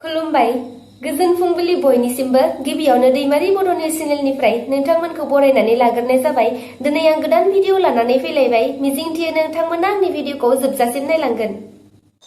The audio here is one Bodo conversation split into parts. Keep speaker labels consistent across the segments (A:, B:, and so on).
A: खुलुमबाय गोजोन फुंबिलि बयनिसिमबो गिबियावनो दैमारि बड' चेनेलनिफ्राय नोंथांमोनखौ बरायनानै लाग्रोनाय जाबाय। दिनै आं गोदान भिडिअ लानानै फैलायबाय। मिजिंथियो नोंथांमोना आंनि भिडिअखौ जोबजासिम नायलांगोन।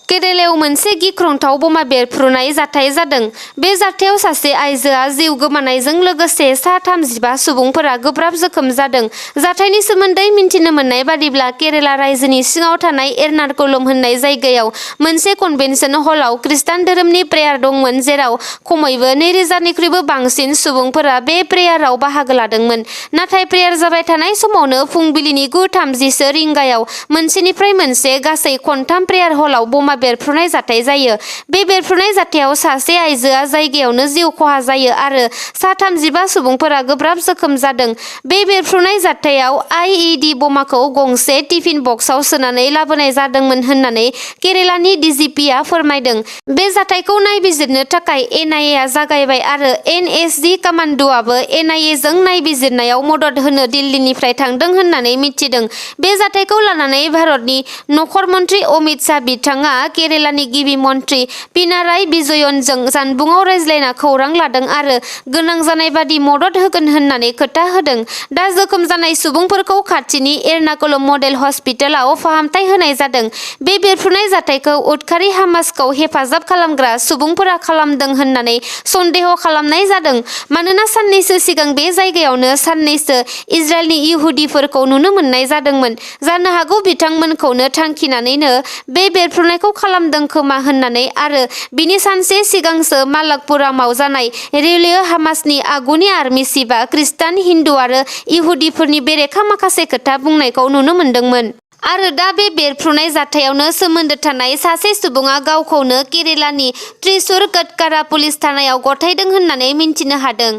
A: केरेलायाव मोनसे गिख्रंथाव बमा बेरफ्रुनाय जाथाय जादों। बे जाथायाव सासे आइजोआ जिउ गोमानायजों लोगोसे सा 35 सुबुंफोरा गोब्राब जोखोम जादों। जाथायनि सोमोन्दै मिन्थिनो मोननाय बादिब्ला केरेला रायजोनि सिङाव थानाय एर्नाकुलम होननाय जायगायाव मोनसे कन्वेन्शन हलाव खृष्टान धोरोमनि प्रेयार दंमोन, जेराव खमैबो 2000निख्रुइबो बांसिन सुबुंफोरा बे प्रेयाराव बाहागो लादोंमोन। नाथाय प्रेयार जाबाय थानाय समावनो फुंबिलिनि 9:30 रिंगायाव मोनसेनिफ्राय मोनसे गासै खनथाम प्रेयार हलाव बमा बेरफ्रुनाय जाथाय जायो। बे बेरफ्रुनाय जाथायाव सासे आइजोआ जायगायावनो जिउ खहा जायो आरो सा 35 सुबुंफोरा गोब्राब जोखोम जादों। बे बेरफ्रुनाय जाथायाव आईईडी बमाखौ गंसे टिफिन बक्सआव सोनानै लाबोनाय जादोंमोन होननानै केरेलानि डीजीपीआ फोरमायदों। बे जाथायखौ नायबिजिरनो थाखाय एनआईएआ जागायबाय आरो एनएसजी कामान्ड'आबो एनआईएजों नायबिजिरनायाव मदद होनो दिल्लीनिफ्राय थांदों होननानै मिथिदों। बे जाथायखौ लानानै भारतनि नखर मन्त्रि अमित शाह बिथाङा केरेलानि गिबि मन्त्रि पिनाराई विजयनजों जानबुङाव रायज्लायना खौरां लादों आरो गोनां जानाय बादि मदद होगोन होननानै खोथा होदों। दा जोखोम जानाय सुबुंफोरखौ खाथिनि एर्नाकुलम मडेल हस्पिटालाव फाहामथाय होनाय जादों। बे बेरफ्रुनाय जाथायखौ उदखारि हामासखौ हेफाजाब खालामग्रा सुबुंफोरा खालामदों होननानै सन्देह खालामनाय जादों, मानोना साननैसो सिगां बे जायगायावनो साननैसो इजराइलनि इहुदिफोरखौ नुनो मोननाय जादोंमोन। जानो हागौ बिथांमोनखौनो थांखिनानैनो बे बेरफ्रुनायखौ खालामदों खोमा होननानै आरो बिनि सानसे सिगांसो मालाकपुरामाव जानाय रेलियो हामासनि आगुनि आर्मि चिफआ खृष्टान, हिन्दु आरो इहुदिफोरनि बेरेखा माखासे खोथा बुंनायखौ नुनो मोनदोंमोन। आरो दा बे बेरफ्रुनाय जाथायावनो सोमोन्दो थानाय सासे सुबुङा गावखौनो केरेलानि त्रिशुर कटकारा पुलिस थानायाव गथायदों होननानै मिन्थिनो हादों।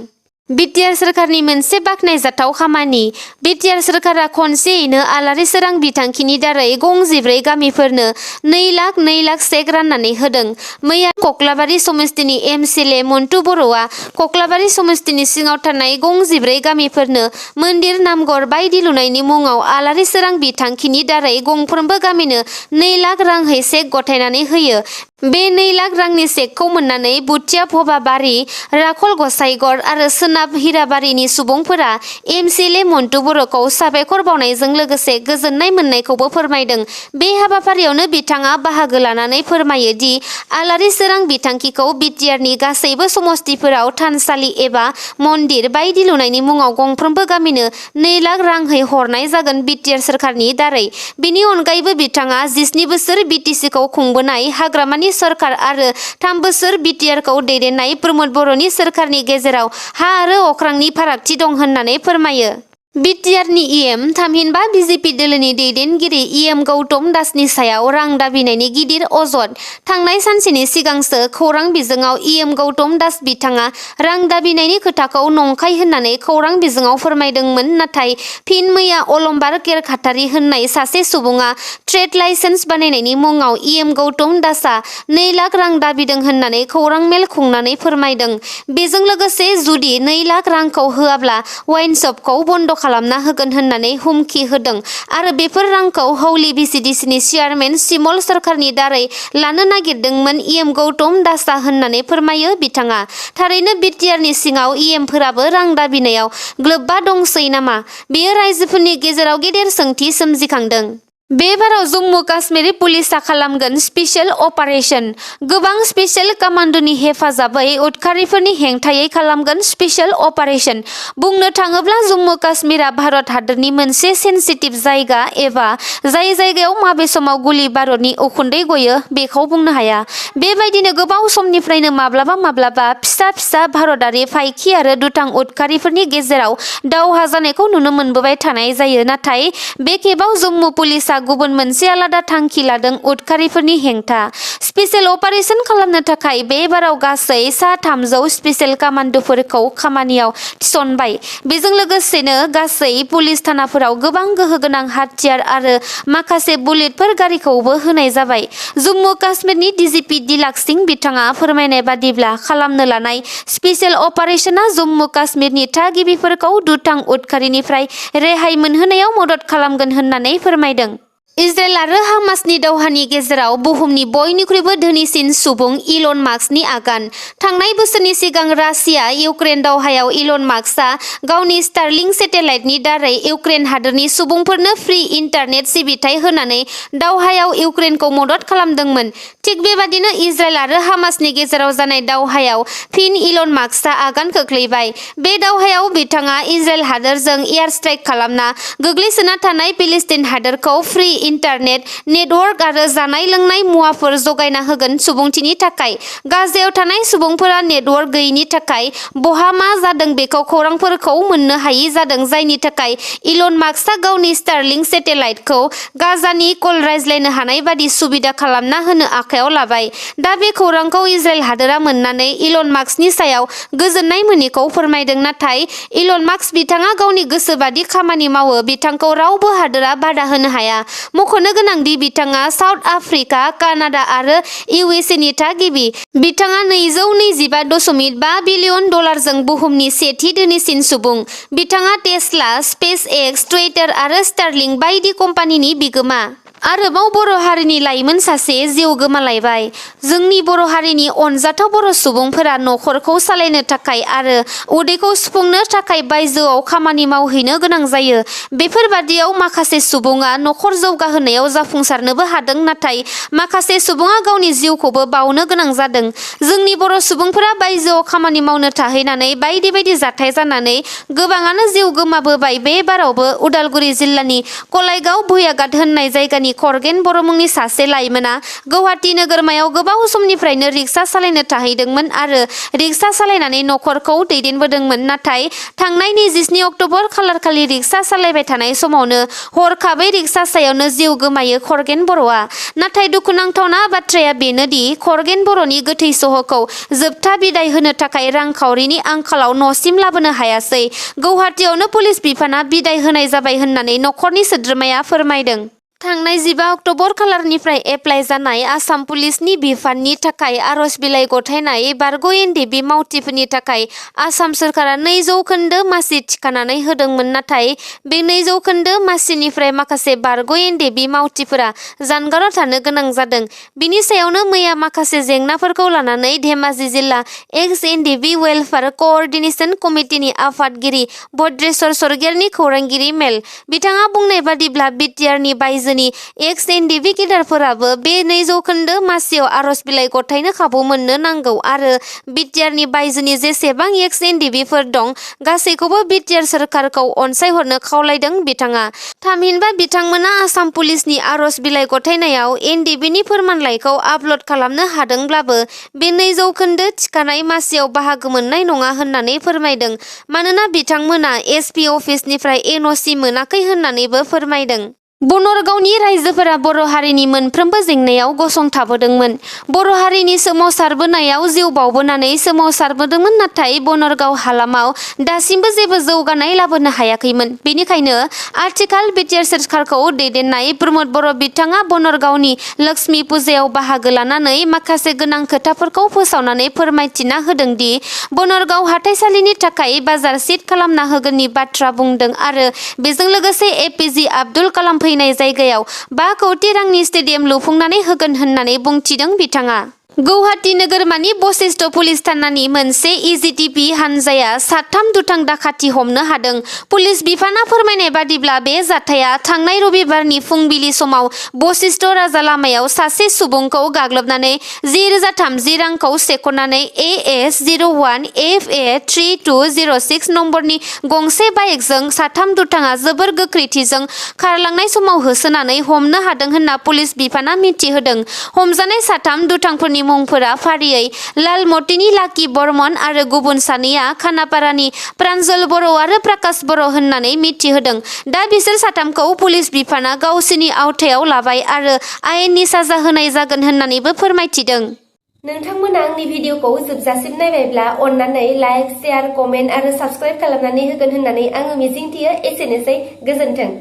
A: बिटिआर सोरखारनि मोनसे बाखनायजाथाव खामानि। बिटिआर सोरखारा खनसेयैनो आलारि सोरां बिथांखिनि दारै गं 14 गामिफोरनो 2 लाख चेक राननानै होदों। मैया कक्लाबारि समस्तिनि एमसिएलए मन्टु बर'आ कक्लाबारि समस्तिनि सिङाव थानाय गं 14 गामिफोरनो मन्दिर, नामघर बायदि लुनायनि मुङाव आलारि सोरां बिथांखिनि दारै गंफ्रोमबो गामिनो 2 लाख रांहै चेक गथायनानै होयो। बे 2 लाख रांनि चेकखौ मोननानै बुथिया भबाबारि, राखल गसाइगर आरो सोनाब हिराबारिनि सुबुंफोरा एमसिएलए मन्टु बर'खौ साबायखर बावनायजों लोगोसे गोजोननाय मोननायखौबो फोरमायदों। बे हाबाफारियावनो बिथाङा बाहागो लानानै फोरमायो दि आलारि सोरां बिथांखिखौ बिटिआरनि गासैबो समस्तिफोराव थानसालि एबा मन्दिर बायदि लुनायनि मुङाव गंफ्रोमबो गामिनो 2 लाख रांहै हरनाय जागोन बिटिआर सोरखारनि दारै। बिनि अनगायैबो बिथाङा 17 बोसोर बिटिसिखौ खुंबोनाय हाग्रामानि सरखार आरो 3 बोसोर बिटिआरखौ दैदेननाय प्रमद बर'नि सोरखारनि गेजेराव हा आरो अख्रांनि फारागथि दं होननानै फोरमायो। बिटिआरनि इएम थामहिनबा बिजेपि दोलोनि दैदेनगिरि इएम गौतम दासनि सायाव रां दाबिनायनि गिदिर अजद। थांनाय सानसेनि सिगांसो खौरां बिजोङाव इएम गौतम दास बिथाङा रां दाबिनायनि खोथाखौ नंखाय होननानै खौरां बिजोङाव फोरमायदोंमोन, नाथाय फिन मैया अलंबार केरखातारि होननाय सासे सुबुङा ट्रेड लाइसेन्स बानायनायनि मुङाव इएम गौतम दासआ 2 लाख रां दाबिदों होननानै खौरां मेल खुंनानै फोरमायदों। बेजों लोगोसे जुदि 2 लाख रांखौ होआब्ला वाइन शपखौ बन्द खालामना होगोन होननानै हुमखि होदों आरो बेफोर रांखौ हौली बिसिडिसिनि चेयारमेन सिमल सरकारनि दारै लानो नागिरदोंमोन इएम गौतम दासआ होननानै फोरमायो बिथाङा। थारैनो बिटिआरनि सिङाव इएमफोराबो रां दाबिनायाव ग्लोबबा दंसै नामा? बेयो राइजोफोरनि गेजेराव गेदेर सोंथि सोमजिखांदों। बे बाराव जम्मु काश्मीर पुलिसआ खालामगोन स्पेशल अपारेशन। गोबां स्पेशल कामान्ड'नि हेफाजाबै उदखारिफोरनि हेंथायै खालामगोन स्पेशल अपारेशन। बुंनो थाङोब्ला जम्मु काश्मीरआ भारत हादरनि मोनसे सेनसिटिभ जायगा एबा जाय जायगायाव माबे समाव गुलि बारुदनि उखुन्दै गयो बेखौ बुंनो हाया। बेबायदिनो गोबाव समनिफ्रायनो माब्लाबा फिसा फिसा भारतारि फायखि आरो दुथां उदखारिफोरनि गेजेराव दावहा जानायखौ नुनो मोनबोबाय थानाय जायो, नाथाय बे खेबाव जम्मु पुलिसआ गुबुन मोनसे आलादा थांखि लादों उदखारिफोरनि हेंथा। स्पेशल अपारेशन खालामनो थाखाय बे बाराव गासै सा 300 स्पेशल कामान्ड'फोरखौ खामानियाव थिसनबाय। बेजों लोगोसेनो गासै पुलिस थानाफोराव गोबां गोहोगोनां हाथियार आरो माखासे बुलेटफोर गारिखौबो होनाय जाबाय। जम्मु काश्मीरनि डीजीपी दिलाक सिंह बिथाङा फोरमायनाय बादिब्ला खालामनो लानाय स्पेशल अपारेशना जम्मु काश्मीरनि थागिबिफोरखौ दुथां उदखारिनिफ्राय रेहाय मोनहोनायाव मदद खालामगोन होननानै फोरमायदों।
B: इजराइल आरो हामासनि दावहानि गेजेराव बुहुमनि बयनिख्रुइबो धोनिसिन सुबुं इलन मास्कनि आगान। थांनाय बोसोरनि सिगां रासिया इउक्रेन दावहायाव इलन मास्कआ गावनि स्टारलिंक सेटेलाइटनि दारै इउक्रेन हादोरनि सुबुंफोरनो फ्रि इन्टारनेट सिबिथाइ होनानै दावहायाव इउक्रेनखौ मदद खालामदोंमोन। थिग बेबादिनो इजराइल आरो हामासनि गेजेराव जानाय दावहायाव फिन इलन मास्कआ आगान खोख्लैबाय। बे दावहायाव बिथाङा इजराइल हादोरजों एयार स्ट्राइक खालामना गोग्लैसोना थानाय फिलिस्तिन हादोरखौ फ्रि इन्टारनेट नेटवर्क आरो जानाय लोंनाय मुवाफोर जगायना होगोन। सुबुंथिनि थाखाय गाजायाव थानाय सुबुंफोरा नेटवर्क गैयैनि थाखाय बहा मा जादों बेखौ खौरांफोरखौ मोननो हायि जादों, जायनि थाखाय इलन मास्कआ गावनि स्टारलिंक सेटेलाइटखौ गाजानि कल रायज्लायनो हानाय बादि सुबिदा खालामना होनो आखायाव लाबाय। दा बे खौरांखौ इजराइल हादोरा मोननानै इलन मास्कनि सायाव गोजोननाय मोनैखौ फोरमायदों। नाथाय इलन मास्क बिथाङा गावनि गोसोबादि खामानि मावो, बिथांखौ रावबो हादोरा बादा होनो हाया। मख'नो गोनांदि बिथाङा साउथ आफ्रिका, कानाडा आरो इउएसएनि थागिबि। बिथाङा 225.5 बिलियन डलारजों बुहुमनि सेथि धोनिसिन सुबुं। बिथाङा टेस्ला, स्पेस एक्स, टुइटार आरो स्टारलिंक बायदि कम्पानिनि बिगोमा। आरोबाव बर' हारिनि लाइमोन सासे जिउ गोमालायबाय। जोंनि बर' हारिनि अनजाथाव बर' सुबुंफोरा नखरखौ सालायनो थाखाय आरो उदैखौ सुफुंनो थाखाय बायजोआव खामानि मावहैनो गोनां जायो। बेफोरबादियाव माखासे सुबुङा नखर जौगाहोनायाव जाफुंसारनोबो हादों, नाथाय माखासे सुबुङा गावनि जिउखौबो बावनो गोनां जादों। जोंनि बर' सुबुंफोरा बायजोआव खामानि मावनो थाहैनानै बायदि बायदि जाथाय जानानै गोबाङानो जिउ गोमाबोबाय। बे बारावबो उदालगुरि जिल्लानि कलायगाव भुयाघाट होननाय जायगानि खरगेन बर' मुंनि सासे लाइमोना गुवाहाटी नोगोरमायाव गोबाव समनिफ्रायनो रिक्सा सालायनो थाहैदोंमोन आरो रिक्सा सालायनानै नखरखौ दैदेनबोदोंमोन। नाथाय थांनाय 27 अक्ट'बर खालारखालि रिक्सा सालायबाय थानाय समावनो हरखाबै रिक्सा सायावनो जिउ गोमायो खरगेन बर'आ। नाथाय दुखुनांथावना बाथ्राया बेनोदि खरगेन बर'नि गोथै सह'खौ जोबथा बिदाय होनो थाखाय रांखावरिनि आंखालाव न'सिम लाबोनो हायासै। गुवाहाटीयावनो पुलिस बिफाना बिदाय होनाय जाबाय होननानै नखरनि सोद्रोमाया फोरमायदों। थांनाय 15 अक्ट'बर खालारनिफ्राय एप्लाइ जानाय आसाम पुलिसनि बिफाननि थाखाय आर'ज बिलाइ गथायनाय बारग' एनडिबि मावथिफोरनि थाखाय आसाम सोरखारा 2 जौखोन्दो मासि थिखानानै होदोंमोन। नाथाय बे 2 जौखोन्दो मासिनिफ्राय माखासे बारग' एनडिबि मावथिफोरा जानगाराव थानो गोनां जादों। बिनि सायावनो मैया माखासे जेंनाफोरखौ लानानै धेमाजि जिल्ला एक्स एनडिबि वेलफेयार क'अर्डिनेशन कमिटिनि आफादगिरि भद्रेश्वर सरगयारिनि खौरांगिरि मेल। बिथाङा बुंनाय बादिब्ला बिटिआरनि बायजोनि एक्स एनडिबि केडारफोराबो बे 2 जौखोन्दो मासियाव आर'ज बिलाइ गथायनो खाबु मोननो नांगौ आरो बिटिआरनि बायजोनि जेसेबां एक्स एनडिबिफोर दं गासैखौबो बिटिआर सोरखारखौ अनसायहरनो खावलायदों बिथाङा। थामहिनबा बिथांमोना आसाम पुलिसनि आर'ज बिलाइ गथायनायाव एनडिबिनि फोरमानलाइखौ आपल'ड खालामनो हादोंब्लाबो बे 2 जौखोन्दो थिखानाय मासियाव बाहागो मोननाय नङा होननानै फोरमायदों। मानोना बिथांमोना एसपि अफिसनिफ्राय एनअसि मोनाखै होननानैबो फोरमायदों। बनरगावनि रायजोफोरा बर' हारिनि मोनफ्रोमबो जेंनायाव गसंथाबोदोंमोन। बर' हारिनि सोमावसारबोनायाव जिउ बावबोनानै सोमावसारबोदोंमोन, नाथाय बनरगाव हालामाव दासिमबो जेबो जौगानाय लाबोनो हायाखैमोन। बेनिखायनो आथिखाल बिटिआर सोरखारखौ दैदेननाय प्रमद बर' बिथाङा बनरगावनि लक्ष्मी पुजायाव बाहागो लानानै माखासे गोनां खोथाफोरखौ फोसावनानै फोरमायथिना होदोंदि बनरगाव हाथाइसालिनि थाखाय बाजार सिट खालामना होगोननि बाथ्रा बुंदों आरो बेजों लोगोसे एपिजे आब्दुल कालाम फैनाय जायगायाव 5 कौटि रांनि स्टेडियाम लुफुंनानै होगोन होननानै बुंथिदों बिथाङा। गुवाहाटी नोगोरमानि बशिष्ठ पुलिस थानानि मोनसे इजिटिपि हानजाया 3 दुथां दाखाथि हमनो हादों। पुलिस बिफाना फोरमायनाय बादिब्ला बे जाथाया थांनाय रबिबारनि फुंबिलि समाव बशिष्ठ राजा लामायाव सासे सुबुंखौ गाग्लोबनानै 10,030 रांखौ सेख'नानै AS 01 FA 3206 नम्बरनि गंसे बाइकजों 3 दुथाङा जोबोर गोख्रैथिजों खारलांनाय समाव होसोनानै हमनो हादों होनना पुलिस बिफाना मिथिहोदों। हमजानाय 3 दुथांफोरनि मुंफोरा फारियै लालमटिनि लाकी बर्मन आरो गुबुन सानैया खानापारानि प्रान्जल बर' आरो प्रकाश बर' होननानै मिथिहोदों। दा बिसोर 3खौ पुलिस बिफाना गावसोरनि आवथायाव लाबाय आरो आयेननि साजा होनाय जागोन होननानैबो फोरमायथिदों।
A: नोंथांमोना आंनि भिडिअखौ जोबजासिम नायबायब्ला अन्नानै लाइक, शेयार, कमेन्ट आरो साबस्क्राइब खालामनानै होगोन होननानै आङो मिजिंथियो। एसेनोसै, गोजोन्थों।